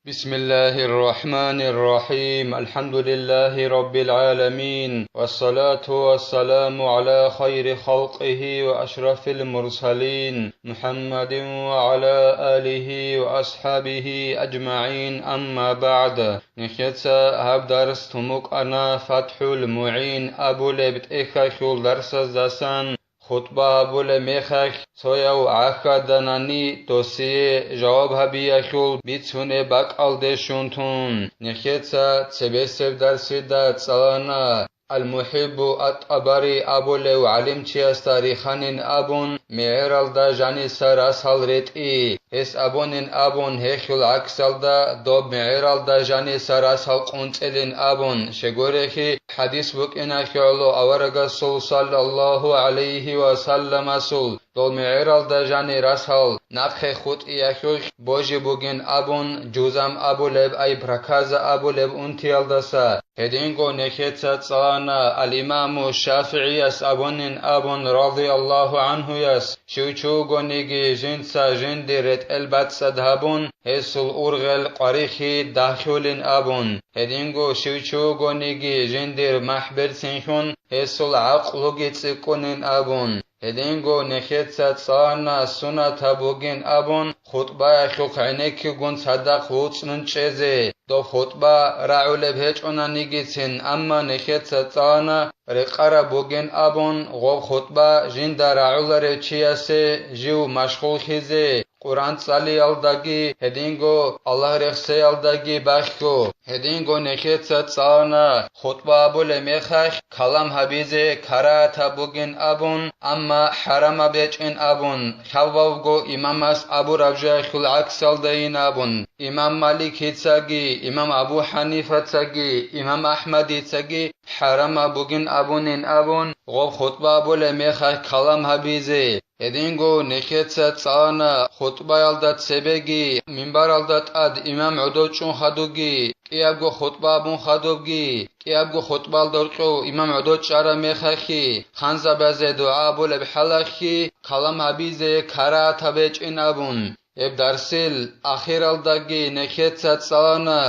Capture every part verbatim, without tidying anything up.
بسم الله الرحمن الرحيم. الحمد لله رب العالمين. والصلاة والسلام على خير خلقه وأشرف المرسلين محمد وعلى آله وأصحابه أجمعين. أما بعد. Нехеца гьаб дарс тумукъана ФатхӀул МугӀин абулеб тӀехьалъул дарсаздасан. ХутӀба гьабулеб мехалъ, цояв гӀахьаданани, досие жаваб гьабиялъул бицунеб бакӀалде щун тун, нехеца цебесеб дарсида цӀалана. Ал-МухӀиббу ат-ТӀабари абулев гӀалимчиясда риханин абун, мегӀералда жаниса расал ретӀи. Гьес абунин абун, гьелъул гӀаксалда доб мегӀералда жаниса расал къунцӀилин абун, щегорехи, хӀадис букӀиналъе гӀоло аварагасул саллаллагьу гӀалайгьи ва салламасул дол мегӀералда жани расал нахъе хутӀиялъулъ божи бугин абун, жузам абулеб, ай проказа абулеб унтиялдаса. Гьединго нехеца цӀалана ал-Имаму ШафигӀияс абунин абун, радияллагьу гӀанхуяс, щив чи вугониги жинца жиндир ретӀел бацӀцӀад гьабун, гьесул ургъел къварихьи дагьлъулин абун, гьединго щив чи вугониги жиндир махӀ берцинлъун, гьесул гӀакълуги цӀикӀкӀунин абун, гьединго нехеца цӀалана сунат гьабугин абун, хутӀбаялъухъ гӀенеккигун цадахъ вуцӀцӀун чӀезе, доб хутӀба рагӀулеб гьечӀонанигицин, амма нехеца цӀалана рекъараб бугин абун, гъоб хутӀба жинда рагӀуларев чиясе жив машгъуллъизе, Къуръан цӀалиялдаги, гьединго Аллагь рехсеялдаги бахьго. Гьединго нехеца цӀалана хутӀба абулеб мехалъ калам гьабизе карагьатаб бугин абун, амма хӀарамаб гьечӀин абун, лъабавго имамас абураб жоялъул гӀаксалдайин абун, имам Маликицаги, имам Абу ХӀанифацаги, имам АхӀмадицаги хӀарамаб бугин абунин абун, гъоб хутӀба абулеб мехалъ калам гьабизе. Гьединго нехеца цӀалана хутӀбаялда цебеги, минбаралда тӀад имам гӀодов чӀун хадубги, кӀиябго хутӀба абун хадубги, кӀиябго хутӀбаялда гьоркьов имам гӀодов чӀараб мехалъги, ханзабазе дугӀа абулеб хӀалалъги калам гьабизе карагьатаб гьечӀин абун, гьеб дарсил ахиралдаги нехеца цӀалана.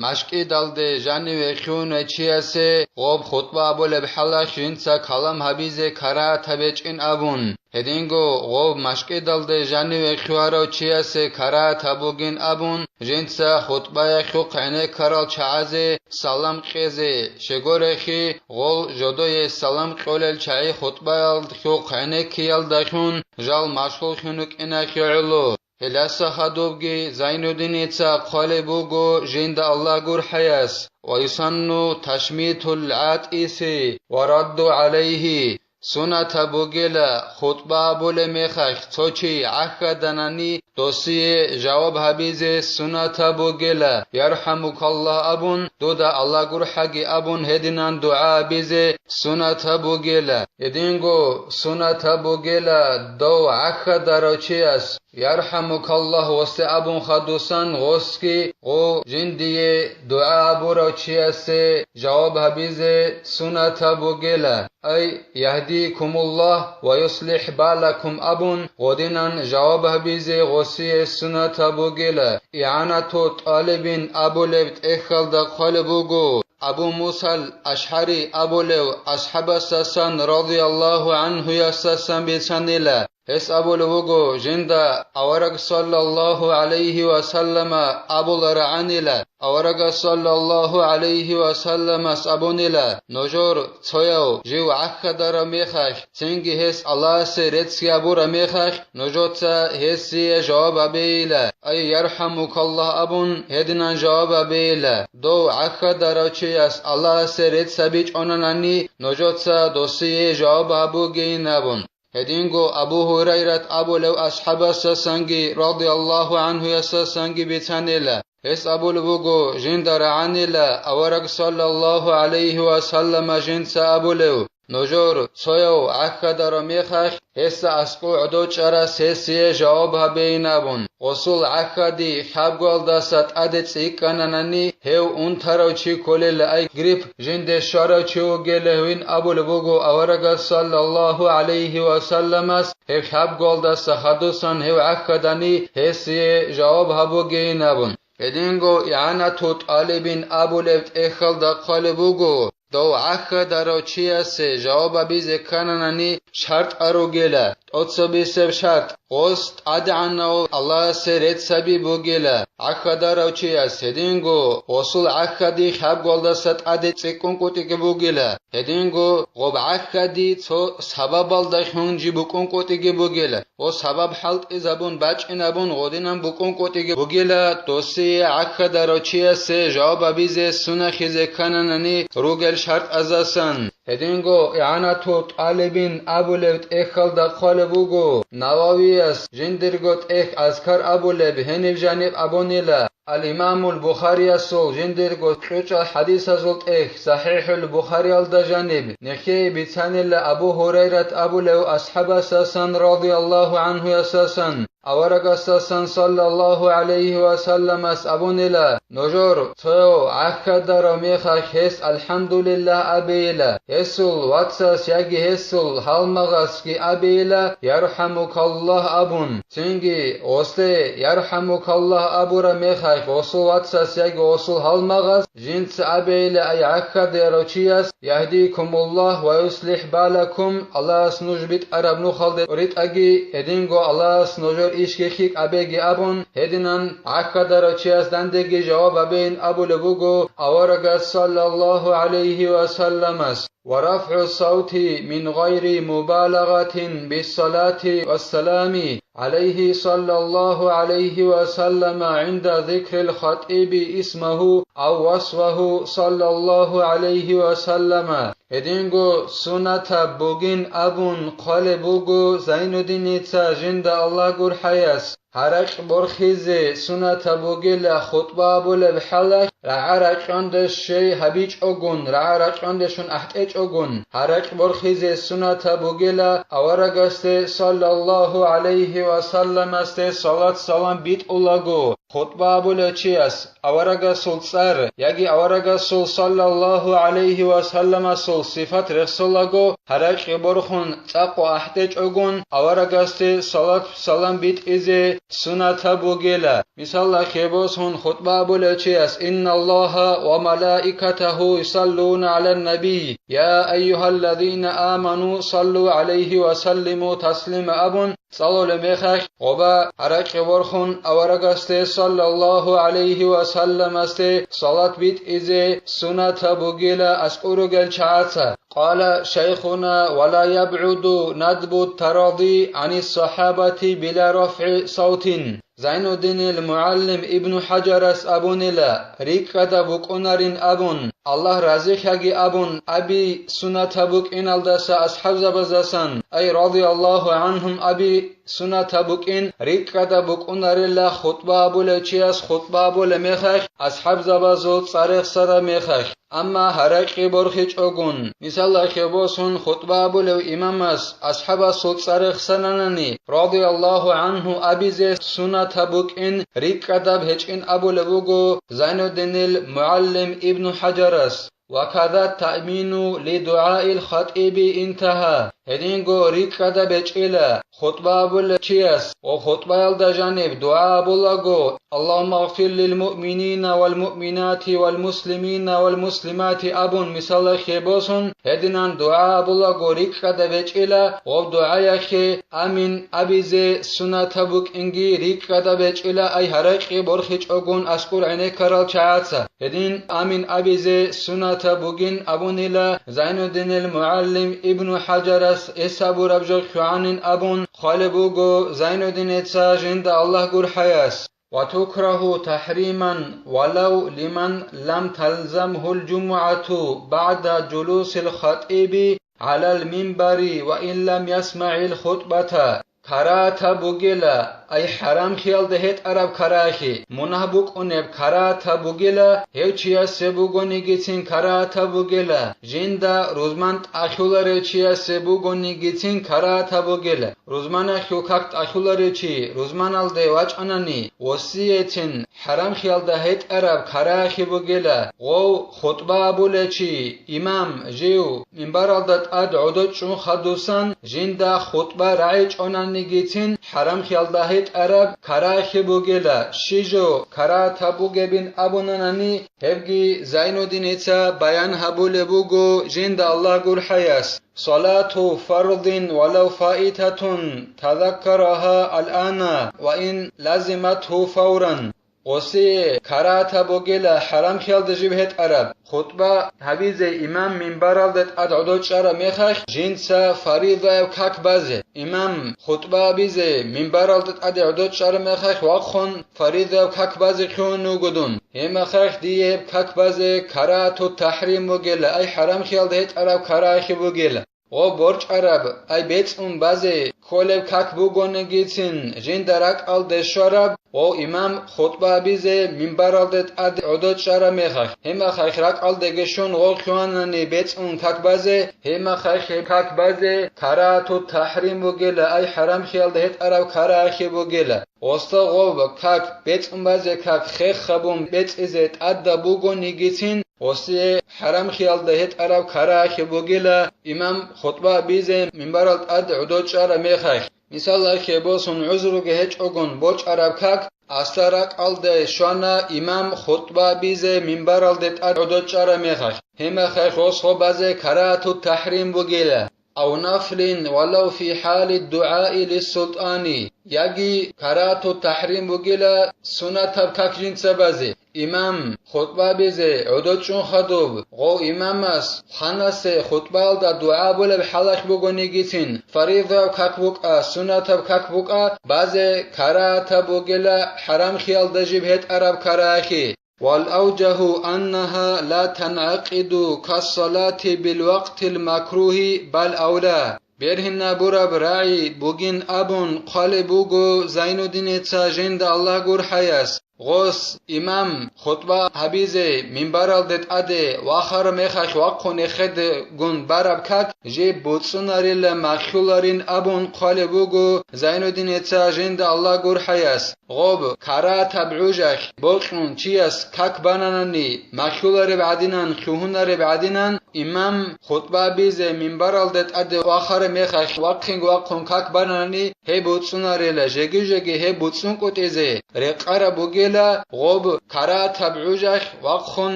МашкӀидалде жаниве хьунай чиясе гъоб хутӀба абулеб хӀалалъ жинца калам гьабизе карагьатаб гьечӀин абун, гьединго гъоб машкӀидалде жаниве хьварав чиясе карагьатаб бугин абун, жинца хутӀбаялъухъ гӀенеккарал чагӀазе салам кьезе, щегорехи, гъол жодое салам кьолел чагӀи хутӀбаялъухъ гӀенеккиялдалъун жал машгъуллъун рукӀиналъе гӀоло. Гьелдаса хадубги Зайнуддиница хъвалеб буго жинда Аллагь гурхӀаяс: «Ва юсанну ташмитул гӀатӀиси ва радду гӀалайгьи». Сунатаб бугела хутӀба абулеб мехалъ цо чи гӀахьаданани, досие жаваб гьабизе сунатаб бугела, «ЯрхӀамукаллагь» абун, «Дуда Аллагь гурхӀаги» абун гьединан дугӀа гьабизе сунатаб бугела. Гьединго сунатаб бугела дов гӀахьадарав чияс «ЯрхӀамукаллагь» гъосде абун хадусан гъосги гъо жиндие дугӀа абурав чиясе жаваб гьабизе сунатаб бугела, ай «Яхдикумуллагь ва юслихӀ балакум» абун гъодинан жаваб гьабизе гъосие сунатаб бугела. ИгӀанату тӀалибин абулеб тӀехьалда хъвалеб буго, Абу Мусал Ашгьари абулев асхӀабасдасан радияллагьу гӀанхуясдасан бицанила. Гьес абулеб буго, жинда авараг саллаллагьу гӀалайгьи ва саллама абуларагӀанила, аварагас саллаллагьу гӀалайгьи ва салламас абунила, нужер цояв жив гӀахьадараб мехалъ, цинги гьес Аллагьасе рецц гьабураб мехалъ, нужеца гьесие жаваб гьабейила, ай «ЯрхӀамукаллагь» абун, гьединан жаваб гьабейила. Дов гӀахьадарав чияс Аллагьасе рецц гьабичӀонанани, нужеца досие жаваб гьабугейин абун. Гьединго Абу Гьурайрат абулев асхӀабасдасанги радияллагьу гӀанхуясдасанги бицанила. Гьес абулеб буго, жинда рагӀанила авараг саллаллагьу гӀалайгьи ва саллама жинца абулев, нужер цояв гӀахьадараб мехалъ, гьесда аскӀов гӀодов чӀарас гьесие жаваб гьабейин абун. Гъосул гӀахьади хӀабгоялдаса тӀаде цӀикӀкӀананани, гьев унтарав чи кколела, ай грипп жинде щварав чи вугела гьавин абулеб буго аварагас саллаллагьу гӀалайгьи ва салламас, гьеб хӀабгоялдаса хадусан гьев гӀахьадани, гьесие жаваб гьабугейин абун. Гьединго ИгӀанату тӀалибин абулеб тӀехьалда хъвалеб буго, дов гӀахьадарав чиясе жаваб гьабизе ккананани шартӀал ругела, тӀоцебесеб шартӀ, гъос ТӀадегӀанав Аллагьасе реццаби бугела, гӀахьадарав чияс гьединго гъосул гӀахьади хӀабгуялдаса тӀаде цӀикӀкӀункӀутӀиги бугела, гьединго гъоб гӀахьади цо сабабалда хьунжи букӀункӀутӀиги бугела, гъо сабаб хӀалтӀизабун бачӀинабун гъодинан букӀункӀутӀиги бугела, досие гӀахьадарав чиясе жаваб гьабизе сунахизе ккананани ругел шартӀазасан. Гьединго ИгӀанату тӀалибин абулеб тӀехьалда хъвалеб буго, Нававияс жиндирго тӀехь Азкар абулеб гьениб жаниб абунила, Ал-Имамул Бухариясул жиндирго кьучӀал хӀадисазул тӀехь СахӀихӀул Бухариялда жаниб, нехее бицанила Абу Гьурайрат абулев асхӀабасасан радияллагьу гӀанхуясасан, аварагасасан саллаллагьу гӀалайгьи ва салламас абунила: нужер цо гӀахьадарав мехалъ гьес алхӀамдулиллагь абейила, гьесул вацас яги гьесул гьалмагъасги абейила: «ЯрхӀамукаллагь», – абун. Цинги гъосде «ЯрхӀамукаллагь» абураб мехалъ гъосул вацас яги гъосул гьалмагъас жинца абейила: «Ай гӀахьадарав чияс, ягьдикумуллагь ва юслихӀ балакум, Аллагьас нуж битӀараб нухалде ритӀаги, гьединго Аллагьас нужер ишги хьикӀабеги», – абун, гьединан гӀахьадарав чияс дандеги жаваб гьабейин абулеб буго аварагас саллаллагьу гӀалайгьи ва салламас. ورفع الصوت من غير مبالغة بالصلاة والسلام عليه صلى الله عليه وسلم عند ذكر الخطيب اسمه أو وصفه صلى الله عليه وسلم. Гьединго сунатаб бугин абун хъвалеб буго Зайнуддиница, жинда Аллагь гурхӀаяс. ГьаракӀ борхизе сунатаб бугела хутӀба абулеб хӀалалъ, рагӀа-ракьанде щей гьабичӀогун, рагӀа-ракьанде щун ахӀтӀечӀогун, гьаракӀ борхизе сунатаб бугела аварагасде саллаллагьу гӀалайгьи ва салламасде салат-салам битӀулаго, хутӀба абулев чияс аварагасул цӀар яги аварагасул саллаллагьу гӀалайгьи ва салламасул сифат рехсолаго, гьаракье борхун цӀакъго ахӀтӀечӀогун, аварагасде салат-салам битӀизе сунатаб бугела. Мисалалъе босун хутӀба абулев чияс: «Инналлагьа ва малаикатагьу юсаллуна гӀалан наби, я айюгьаллазина аману саллу гӀалайгьи ва саллиму таслима», – абун, цӀалулеб мехалъ, гъоба гьаракье борхун аварагасде саллаллагьу гӀалайгьи ва салламасде салат битӀизе сунатаб бугела аскӀор ругел чагӀаца. Къала шайхуна: «Ва ла ябгӀуду надбу таради гӀанис сахабати била рафгӀи савтин». Зайнуддинил мугӀаллим Ибну ХӀажарас абунила, рикӀкӀадаб букӀунарин абун, Аллагь разилъаги абун аби сунатаб букӀиналдаса асхӀабзабаздасан, ай, радияллагьу гӀанхум аби сунатаб букӀин рикӀкӀадаб букӀунарила хутӀба абулев чияс хутӀба абулеб мехалъ, асхӀабзабазул цӀар рехсараб мехалъ. Амма гьаракье борхичӀогун, мисалалъе босун хутӀба абулев имамас асхӀабасул цӀар рехсананани, радияллагьу гӀанху, абизе сунатаб букӀин рикӀкӀадаб гьечӀин абулеб буго Зайнуддинил мугӀаллим Ибну ХӀажарас. «Ва каза таъмину ли дугӀаил хатӀиби интагьа». Гьединго рикӀкӀадаб гьечӀила, хутӀба абулев чияс ва хутӀбаялда жаниб дугӀа абулаго: «Аллагьумма гъфир лил муъминина вал муъминати вал муслимина вал муслимати», – абун мисалалъе босун, гьединан дугӀа абулаго рикӀкӀадаб гьечӀила, гъоб дугӀаялъе «Амин» абизе сунатаб букӀинги рикӀкӀадаб гьечӀила, ай гьаракье борхичӀогун аскӀор гӀенеккарал чагӀаца. Гьедин «Амин» абизе сунатаб бугин абунила Зайнуддинил мугӀаллим Ибну ХӀажарас, гьес абураб жо лъугӀанин абун хъвалеб буго Зайнуддиница, жинда Аллагь гурхӀаяс. «Ва тукрагьу тахӀриман валав лиман лам талзамгьул жумугӀату багӀда жулусил хатӀиби гӀалал минбари ва ин лам ясмагӀил хутӀбата». Карагьатаб бугела, ай хӀарамхиялда гьетӀараб карагьи, мунагь букӀунеб карагьатаб бугела, гьев чиясе бугонигицин карагьатаб бугела, жинда рузман тӀалъуларев чиясе бугонигицин карагьатаб бугела, рузманалъул как тӀалъуларев чи рузманалде вачӀанани, васиятин, хӀарамхиялда гьетӀараб карагьи бугела, гъов хутӀба абулев чи, имам, жив, минбаралда тӀад гӀодов чӀун хадусан, жинда хутӀба рагӀичӀонан, нигицин хӀарамхиялда гьетӀараб карагье бугела, щижо карагьатаб бугебин абунанани, гьебги Зайнуддиница баян гьабулеб буго жинда Аллагь гурхӀаяс: «Салату фардин валав фаитатун, тазаккараха алана ва ин лазиматгьу фавран». Гъосие карагьатаб бугела хӀарамхиялда жиб гьетӀараб, хутӀба гьабизе имам минбаралда тӀад гӀодов чӀараб мехалъ жинца фаридаяб как базе. Имам хутӀба гьабизе минбаралда тӀаде гӀодов чӀараб мехалъ вахъун фаридаяб как базе лъугьун вуго дун. Гьеб мехалъ дие гьеб как базе карагьату тахӀрим бугела, ай хӀарамхиялда гьетӀараб карагье бугела. Гъо борчӀараб, ай бецӀун базе кколеб как бугонигицин жинда ракӀалде щвараб, гъо имам хутӀба гьабизе минбаралде тӀад гӀодов чӀараб мехалъ, гьеб мехалъ ракӀалдеги щун гъо лъугьанани бецӀун как базе, гьеб мехалъ гьеб как базе карагьату тахӀрим бугела, ай хӀарамхиялда гьетӀараб карагье бугела. Гъосда гъоб как бецӀун базе как хех гьабун бецӀизе тӀадаб бугонигицин, гъосие хӀарамхиялда гьетӀараб карагье бугела имам хутӀба гьабизе минбарал тӀад гӀодов чӀараб мехалъ. Мисалалъе босун, гӀузруги гьечӀогун борчӀараб как, асда ракӀалде щвана имам хутӀба гьабизе минбаралде тӀад гӀодов чӀараб мехалъ, гьеб мехалъ гъос гъо базе карагьату тахӀрим бугела. Ав нафлин валав фи хӀали дугӀаи лиссултӀани, яги карагьату тахӀрим бугела сунатаб как жинца базе. Имам хутӀба гьабизе гӀодов чӀун хадуб, гъов имамас хванасе хутӀбаялда дугӀа абулеб хӀалалъ бугонигицин, фаридаб как букӀа, сунатаб как букӀа, базе карагьатаб бугела хӀарамхиялда жиб гьетӀараб карагье. Вал авжагьу аннагьа ла танъакъиду кассалати билвакътил макругьи бал авла. Бергьинабураб рагӀи бугин абун хъвалеб буго Зайнуддиница жинда Аллагь гурхӀаяс, гъос имам хутӀба гьабизе минбаралде тӀаде вахараб мехалъ вахъун эхедгун бараб как жиб буцӀцӀунарила махьуларин абун хъвалеб буго Зайнуддиница жинда Аллагь гурхӀаяс. Гъоб карагьатаб гӀужалъ бокьун чияс как бананани, махьулареб гӀадинан, лъугьунареб гӀадинан, имам хутӀба гьабизе минбаралда тӀаде вахараб мехалъ вахъинго вахъун как бананани, гьеб буцӀцӀунарила, жеги-жеги гьеб буцӀцӀункӀутӀизе рекъараб бугела, гъоб карагьатаб гӀужалъ вахъун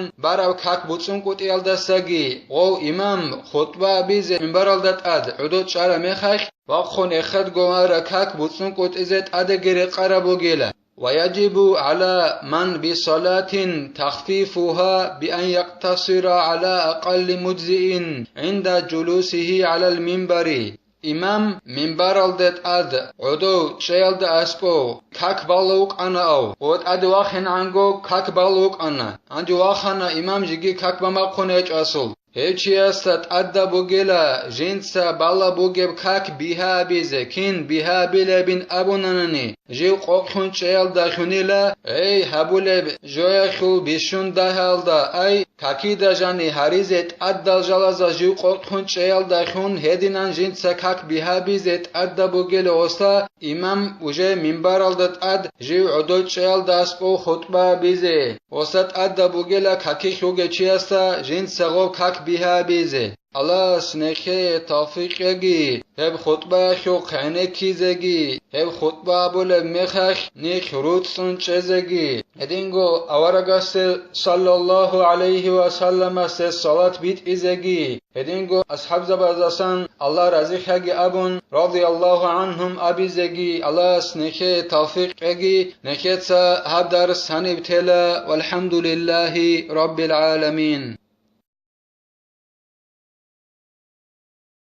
бараб как буцӀцӀункӀутӀиялдасаги, гъов имам хутӀба гьабизе минбаралда тӀад гӀодов чӀараб мехалъ, вахъун эхедго гьараб как буцӀцӀункӀутӀизе тӀадеги рекъараб бугела. Ва яжибу гӀала ман бисалатин тахфифугьа биан якътасира гӀала акъалли муджзиин гӀинда жулусигьи гӀалал минбари. Имам минбаралде тӀад гӀодов чӀеялда аскӀов как балев вукӀана ав, ва тӀаде вахинегӀанго как балев вукӀана, гьанже вахана имам жеги как бан бахъун гьечӀо асул. Гьев чиясда тӀадаб бугела жинца балеб бугеб как бигьа абизе, кин бигьа абилебин абунанани, жив къокълъун чӀеялдалъунила, гьей, гьабулеб жоялъул бищун дагьалда, ай, какида жани гьаризе тӀадал жалаза жив къокълъун чӀеялдалъун гьединан жинца как бигьа абизе тӀадаб бугела оса, имам уже минбаралда тӀад жив гӀодов чӀеялда аскӀов хутӀба абизе. Оса тӀадаб бугела какилъ вугев чиясда жинца гъов как бигьа абизе. Аллагьас нехее тавфикъ кьеги, гьеб хутӀбаялъухъ гӀенеккизеги, гьеб хутӀба абулеб мехалъ нилъ руцӀцӀун чӀезеги. Гьединго аварагасде саллаллагьу гӀалайгьи ва салламасде салат битӀизеги, гьединго асхӀабзабаздасан Аллагь разилъаги абун, радияллагьу гӀангьум абизеги, Аллагьас нехее тавфикъ кьеги, нехеца гьаб дарс гьаниб тела, валхӀамдулиллагьи раббил гӀаламин.